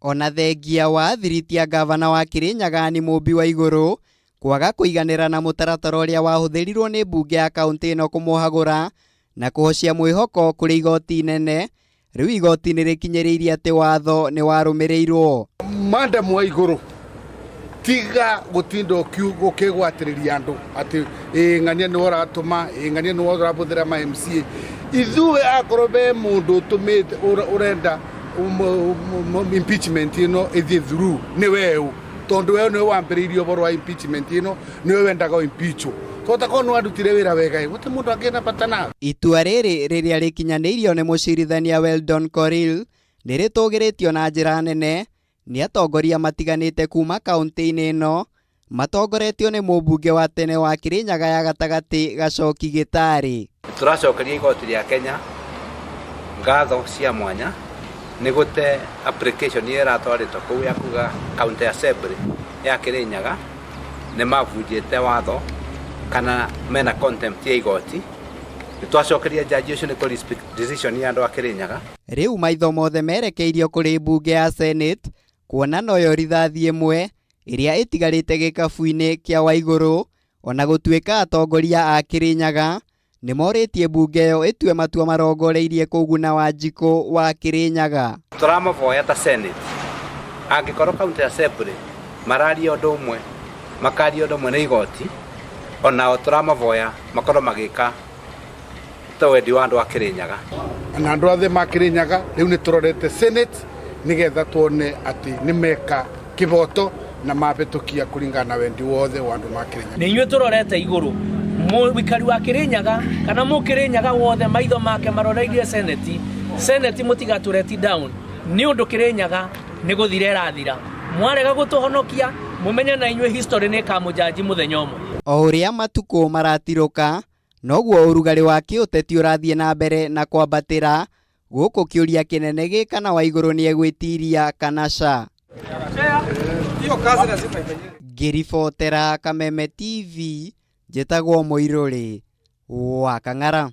Ona thengia wa thiriti ya ngavana wa Kirinyaga ni Mũmbi wa Igũrũ kwaga kũiganĩra na mũtaratara ũrĩa wahũthĩrirwo nĩ mbunge ya kaũntĩ ĩno kũmũhagũra na kũhocia mwĩhoko kũrĩ igoti inene, rĩu igoti nĩ rĩkinyĩrĩirie atĩ watho nĩ warũmĩrĩirwo. Madam wa Igũrũ, tiga gũtinda ũkĩgwatĩrĩria andũ atĩ ĩ ng'ania nĩwe ũratũma, ĩ ng'ania nĩwe ũrabũthĩra ma MCA. Ithuĩ akorwo be mũndũ ũtũmĩte ũrenda impeachment ĩno ĩthiĩ through nĩ weũ, tondũ weũ nĩwe wambĩrĩirie ũhoro wa impeachment ĩno, nĩwe wendaga impeachwo. Totakorwo nĩ warutire wĩra wega, gũtirĩ mũndũ angĩna bata nawe. Itua rĩrĩ rĩrĩa rĩkinyanĩirio nĩ mũcirithania Weldon Korir nĩ rĩtũgĩrĩtio na njĩra nene nĩ atongoria matiganĩte kuma kaũntĩ-inĩ ĩno matongoretio nĩ mũmbunge wa tene wa Kirinyaga ya gatagatĩ Gacoki Gĩtarĩ. Tũracokeria igoti rĩa Kenya ngatho cia mwanya nĩ gũte application ĩrĩa ĩratwarĩtwo kũu ya kuga county assembly ya Kirinyaga nĩ mabunjĩte watho kana mena contempt ya igoti. Nĩ twacokeria jaji ũcio nĩ kũ respect decision ya andũ a Kirinyaga. Rĩu maitho mothe merekeirio kũrĩ mbunge ya Senate kuona noyo rithathi ĩmwe ĩrĩa ĩtigarĩte gĩkabu-inĩ kĩa Waigũrũ, ona gũtuĩka atongoria a Kirinyaga nĩ morĩtie mbunge ĩyo ĩtue matua marongoreirie kũguna Wanjikũ wa Kirinyaga. Tũramavoya ta Senate, angĩkorwo county assembly mararia ũndũ ũmwe, makaria ũndũ ũmwe na igoti, onao tũramavoya makorwo magĩka ta wendi wa andũ a Kirinyaga. Na andũ othe ma Kirinyaga rĩu nĩ tũrorete Senate nĩgetha tuone atĩ nĩ meka kĩboto na mabĩtũkia kũringana na wendi wothe wa andũ ma Kirinyaga. Nĩ inyuĩ tũrorete igũrũ, mũikari wa Kirinyaga kana mũkĩrĩnyaga wothe maitho make maroreirie Senate. Senate mũtigatũreti down nĩ ũndũ Kirinyaga nĩ gũthira ĩrathira. Mwarega gũtũhonokia mũmenye na inyuĩ history nĩ ĩkamũjanji mũthenya ũmwe. O ũrĩa matukũ maratirũka noguo ũrugarĩ wa kĩũteti ũrathiĩ na mbere na kwambatĩra, gũkũ kĩũria kĩnene gĩ kana Waigũrũ nĩ egwĩtiria kana ca. Ngĩribotera Kameme TV, njĩtagwo Mũirũrĩ wa Kang'ara.